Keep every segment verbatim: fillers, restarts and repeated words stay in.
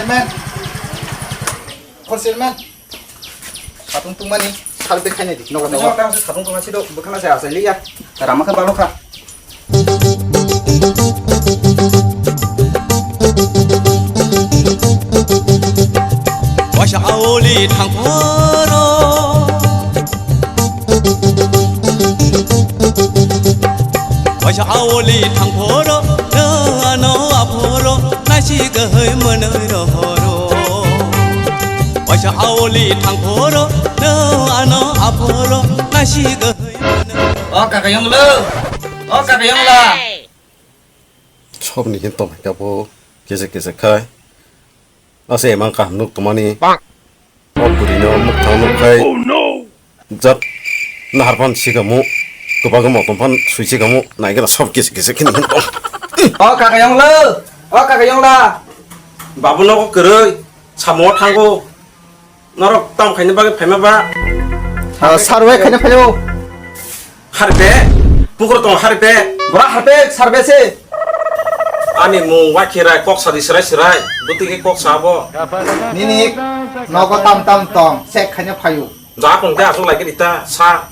Man. Khorsil man. Satung tungmani sal bekhaini di. Nogo nogo. Nogo tang satung tungma sido bwkhana se asai liya. Rama khe balo kha. Waisa aoli thangphoro. Waisa aoli thangphoro, no ano aphoro, naisi kahai manai rohoro. Waisa aoli thangphoro, no ano aphoro, naisi kahai manai. O kaka yonglo, o kaka yongla. Sobni hin tong kabo kese kese khai. Ase emang kaham nuk tumani. O bwrwino mwkhang nuk khai. Jat nahar phan sikamo, kwbangma motom phan sui sikamo, naikhe na sob kisi kisi khini hin tong. O kaka yonglo, o kaka yongla. Babu nogo kwrwi, samo thango. Norok tam khaina bagwi phaima ba? Ah, sir wai khaina phaio. Harpe, pukro tong harpe. Bora harpe, sir be se. Ani mung wakhirai kok sadi sirai sirai. Buti ke kok sabo. Nini nogo tam tam tong, check khaina phaio. Ja kong te asuk lagi dita sa.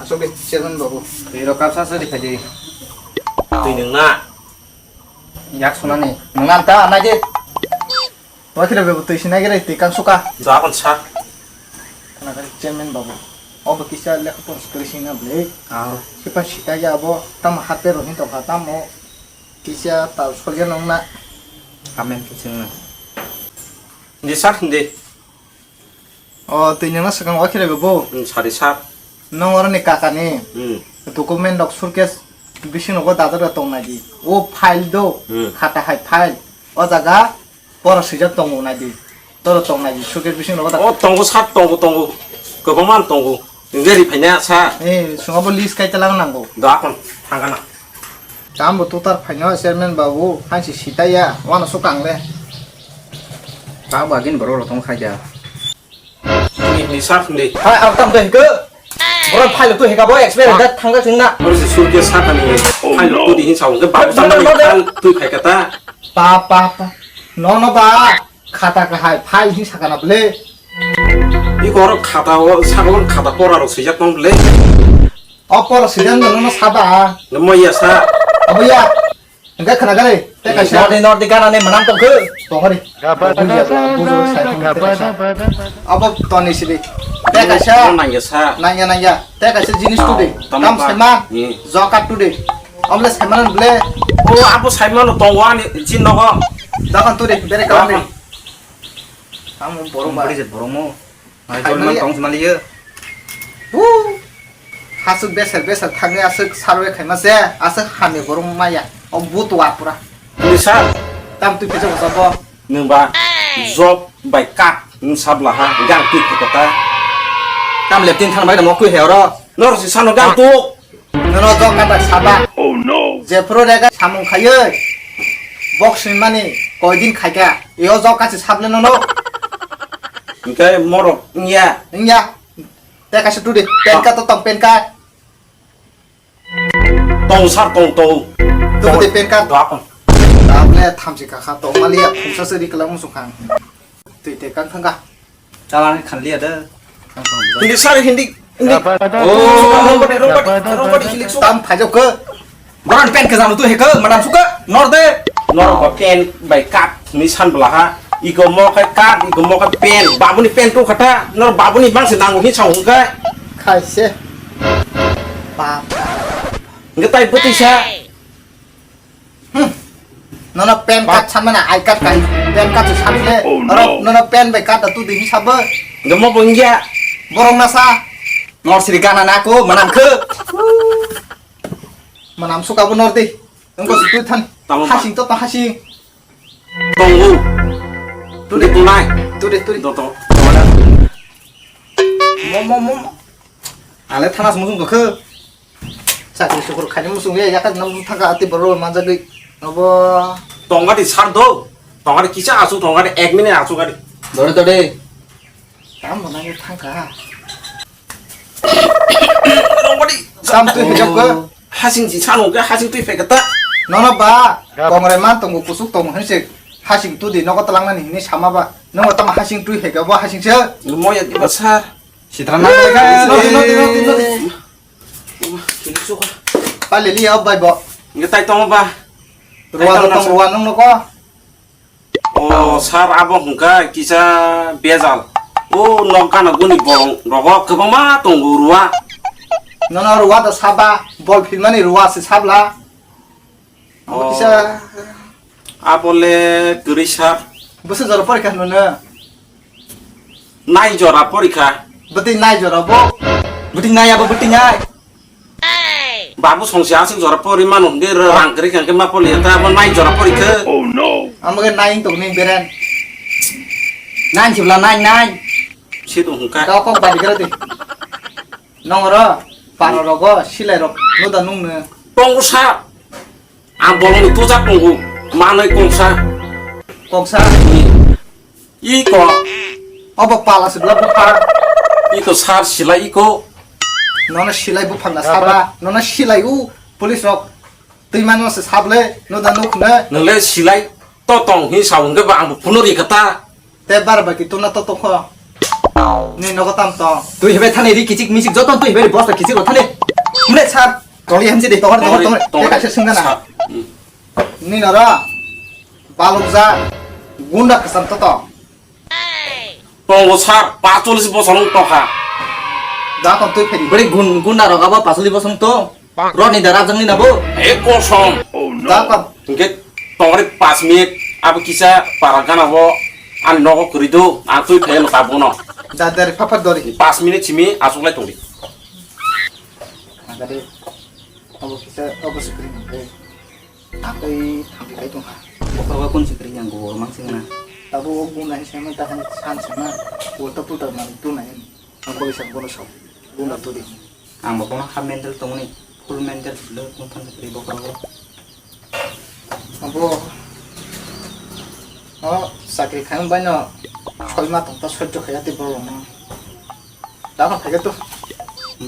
Asuk di chairman babu. Twi rok kapsa se di khaji. Twi nung na. Yak sunani. Nung anta anai di. Wakira bebo twi sinai gere twi kang suka. Ja kon sa. Kana kari chairman babu. Obo kisa lekha pon skri sina ble. Ah. Sipa sita ya abo tam hate rohin to kha tamo. Kisa tal solya nong na. Amen kisa na. Di sa di. O twi nang na swkang wakira bebo. Hmm, sari sa. Nong oroni kakani. Hmm. Document rok suitcase bisingo dajak tong nai di. O file do. Hmm. Khata hai file. O jaga. Pora swijak tongo naidi. Toro tong naidi. Suitcase bisingo da. O tongo sat tongo tongo. Kwbangma tongo. Nge ri phaina sa. Eh, sungabo list kai talang nango. Da kon thangana. Tambo tutar phaino chairman babu hansi sitaya. Wano sukang le. Tambo agin borok rok tong khaida. Ni ni sa phunde. Hai, ang tam deh ke. Borok file tu heka bo experience da thangga singna. Oro se suitcase sakani. File tu di hin sa ke babu samani file tu khai kata. Pa pa pa. No no ba. Khata kahai file hin sakana ble. Iko oro khata o sakon khata pora rok swijak tong ble. O pora swijak no no saba. No mo ya sa. Abo ya. Hingke khna gari, te kaisa. Nordi, nordi gana ni manam tongkhe. Tongori. Bujo, bujo, sai tongkhe te kaisa. Abo toni sidi. Te kaisa. Nangya sa. Nangya, nangya. Te kaisa jinis tudi. Tam saiman. Jokat tudi. Omle saiman ble. O abo saiman tongo ani chin nogo. Dakan tudi, bere kawan ni. Amo borok ba. Bori je borok mo. Hai, hai, tong maliya. Hu. Hasuk beser beser thangwi aswk sarwe khaima se, aswk hamya borok maya. O but wa pura. Ni sir. Tam twi pisa basa bo. Nung ba job by card nung sabla ha, gang twi kota. Tam leptin than bai da mokwi he oro. Nor si sano gang tu. Nono jok kata saba. Oh no. Jephuru rega samung khaiwi. Box ni mani koidin khaika. Iyo jok kasi sable nono. Hingke morok wngya. Wngya. Te kaisa tudi. Pen card to tong pen card. Tong sar tong tong. Tudi pen card. Dua kon. Tablet thamsi kakha tong maliya phungsa seri kelang musukhan. Twi te kang thangka. Talang khan liya da. Hindi sar hindi. Hindi. Oh, rombadi, rombadi, rombadi hilik su. Tam phajok ke. Boran pen ke jang tu he ke, madam suka. Nor de. Nor ko pen bai kat ni san bela ha. Iko mo kai kat, iko mo kai pen. Babu ni pen tu kata. Nor babu ni bang se nang ni sang hung kai. Khai se. Bap. Ngetai putisa. Hmm. Nono pen card sanmana, I card kai. Pen card se sanle. Oh, no. Oro nono pen bai card tu dini sabo. Gamo bongya. Borong nasa. Nor siri gana nako, manam ke. Manam suka bo nor di. Engko si tui than. Tamo ba. Hasing to ta hasing. Tongo. Tudi tunai. Tudi, tudi. Doto. Mo, mo, mo. Ale thanas mujung dokhe. Chakri sukur khaini muchung ya, yakat nam thangka ati borok manjagwi. Abo. Tongadi sar do. Tongadi kisa asu tongadi ek minute asu gadi. Dore dore. Tam bo nangni thangka. Tongadi. Tam twi hijab ko. Hasing ji sanu ke hasing twi pekata. Nono ba. Kongre man tongo kusuk tongo hanse. Hasing tudi nogo twlangnani hinwi sama ba. Nwngo tamo hasing twi hai khe bo hasing se. Moya diba sir. Sitra na kha. Nodi, nodi, nodi, nodi. Kini chukha. Pale li ya bai bo. Nge tai tong ba. Ruwa tai tong tong na ruwa nung noko. O sir abo hungka kisa bejal. O nok gana guni borong rogo kwbangma tongo ruwa. Nono ruwa da saba bol philmani ruwa se sabla. Abo kisa. Abole kwrwi sir. Bwswk jora porikha hwnwi no? Nai jora porikha. Bwtwi nai jora bo. Bwtwi nai abo bwtwi nai. Babu songsi aswk jora pori mano hwnkhe rang kwrwi kha hwnkhe ma poli ta abo nai jora porikha. Amo khe nai wng tongni beren. Nai sibla nai nai. Sido hwnkha. Kok kok badi kara di. Nongro, paro rogo, silai rok, noda nungno. Tongo sa. Ang bolongni tujak tongo. Manwi kongsa. Kongsa. Iko. Obo pala se bla bupha. Iko sir silai iko. Nono silai buphang na saba. Nono silai u police rok. Twi mano se sable, noda nukno. Nole silai to tong hi sa hwnkhe ba ang bo phunuri kata. Te bar bai ki tuna to tokho. Ni nogo tam tong. Twi hebe thani ri kichik michik joto twi hebe ri bosta kichik ro thani. Mle sir, toli hamsi de tohor tohor tohor. Te kaisa singana. Ni nara balukja gunda kasam to to. Tongo sir, pachulis bosong tokha. Da kon twi phedi. Beri gun gunda roga ba pachulis bosong to. Roni da rajang ni nabo. E kosom. Da kon. Hingke tongri pas minute abo kisa para gana bo ani nogo kwrwi do ang twi phaiya no tabuk no. Da dari papa dori. Pas minute simi asuk lai tongdi. Agade abo kisa abo sikri hingke. Akai thamdi kai tongha. Bokhorogo kun sikri yang go mang singna. Abo o guna hise mai ta kan san sima. Ulta pulta mang tu nai. Ang koi sa bono sa. Guna tu di. Ang bo bono half mental tongni, full mental silo kung than kri bokhorogo. Abo, o, sakri khaim bai no, soi ma tong ta sojjo khaya te borok no. Da no phai to.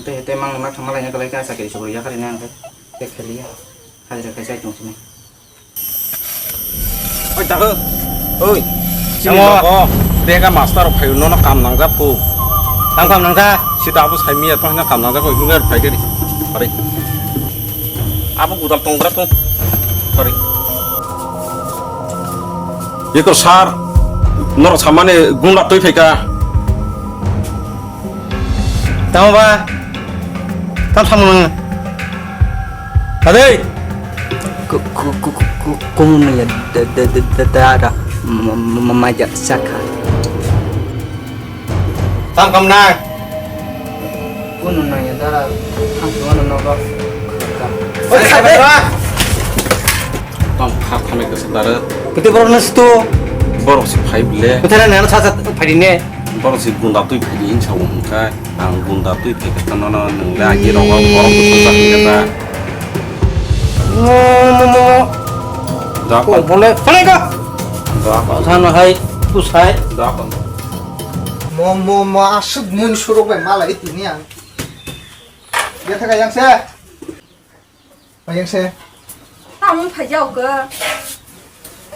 Te te mang ma thama lai na kalai ka sakri sokri ya kari na ang te kheli ya. Hajra khai sai tong sini. Oi, dago. Oi. Chini logo, bega master rok phaio, nono kam nangjak ko. Kam kam nangkha? Sita abo saimiya, to hina kam nangjak ko, hwnwi phai gari. Pare. Abo gudal tonggra to. Pare. Eko sir, norok samani gunda twi phaika. Tamo ba? Tam samung nang. Adei. Ku, ku, ku, ku, ku, kung ni ya da, da, da, da, da, da. Ma, ma, ma, ma, ja, saka. Tam kam nang. Kunu nang ya da. Tam kunu nang ba. Oi, kha, kha, kha. Tam kha, kha, kha, kha, kha. Kete borok na situ. Borok si phai bile. Kete na, na, sa, sa, phai ne. Borok si gunda twi phai hinsa wng kha. Ang gunda twi phai khe nono nwng le agi rogo borok twi thajak khe ta. Mo, mo, mo. Da ko. Ko bole, bole ka. Da ko. Sana hai, tu sai. Da ko. Mo, mo, mo, asuk mun surok bai mala itini ang. Dia thaga yang se. Mayang se. Tamung phaijao khe.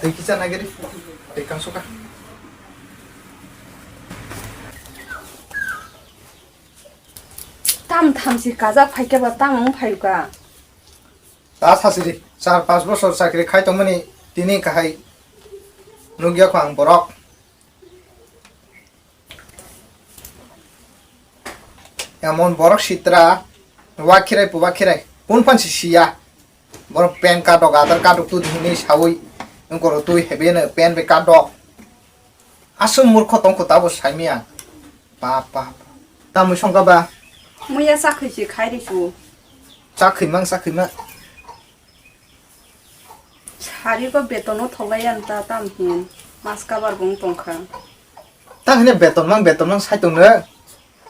Tei kisa nagari. Tei kangsuka. Tam thamsi kajak phaikhe ba tamung phaiuka. Ta sasiri, char pas bosor chakri khai tongmani tini kahai nukya kho ang borok. Emon borok sitra, wakhirai pu wakhirai, kun phan si siya. Borok pen kadok, adar kadok tu hini sawi, nung koro tui hebeno pen be kadok. Aswk murkho tongkho tabo saimia. Pap, pap. Tamui songka ba? Muya chakhui si khai risu. Chakhui mang, chakhui ma. Sari ko beton o tholai yan ta tam hin. Mas kabar bong tongkha. Ta hine beton mang, beton mang sai tong no.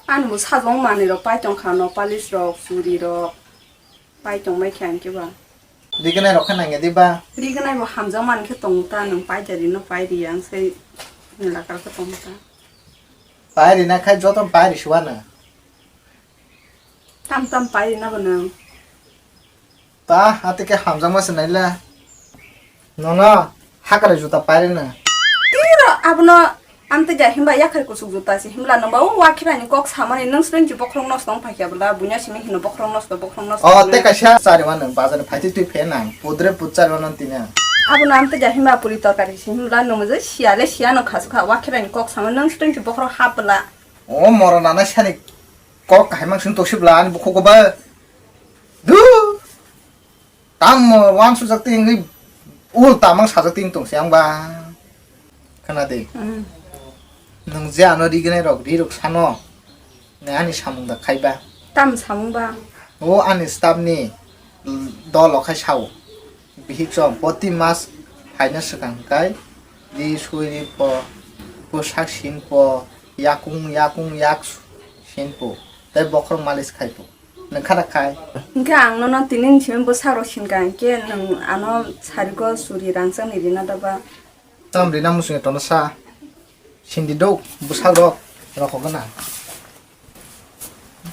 Ani bo sajong manwi rok pai tongkha no, polish rok, churi rok. Pai tong mai khe ang khe ba. Rignai rok khe nang ya di ba? Rignai bo hamjak man khe tong ta, nwng pai da ri no pai ri ya, ang sai lakar khe tong ta. Pai ri na khai joto pai ri suwa na. Tam tam pai ri na bo nwng. Ta, ati khe hamjakma se naila. Nono, Hakare juta paireno. Tiro abono amtwi ja himba yakhar kusuk juta se himla nangba o wakhirani kok samani nung sreng ji bokhorok nosto wng phaikya bwla bunya simi hino bokhorok nosto bokhorok nosto O hino. Te kaisa chari mano bazar phaitwi twi phe nang pudre puchar mano tini. Abono amtwi ja himba puri torkari se himla nung je siya le siya no khasukha wakhirani kok samani nung sreng ji bokhorok hap bwla. O moro nana sani kok kahimang sing toksibla ani bukhugo ba. Du. Tamo wansujak twi wngwi ul tamang sajak twi wng tong se ang ba. Khna de. Hmm. Nwng je ano rignai rok ri rok sano. Nai ani samung da khai ba. Tam samung ba. O ani staff ni dol o khai sao. Bihik chom poti mas phaina swkang kai ri sui ri po, bwsak sin po, yakung yakung yak sin po, tei bokhorok malis khai po. Nwng khana khai. Hwnkhe ang nono tini ni simi bwsarok sinkha, hwnkhe nwng ano sariko suri rangchakni rina da ba? Tam rina muchungya tono sa. Sindi do bwsarok rokho gana.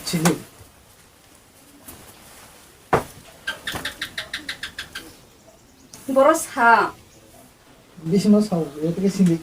Sindi. Boro sa. Bisingno sa, ete ke sindi.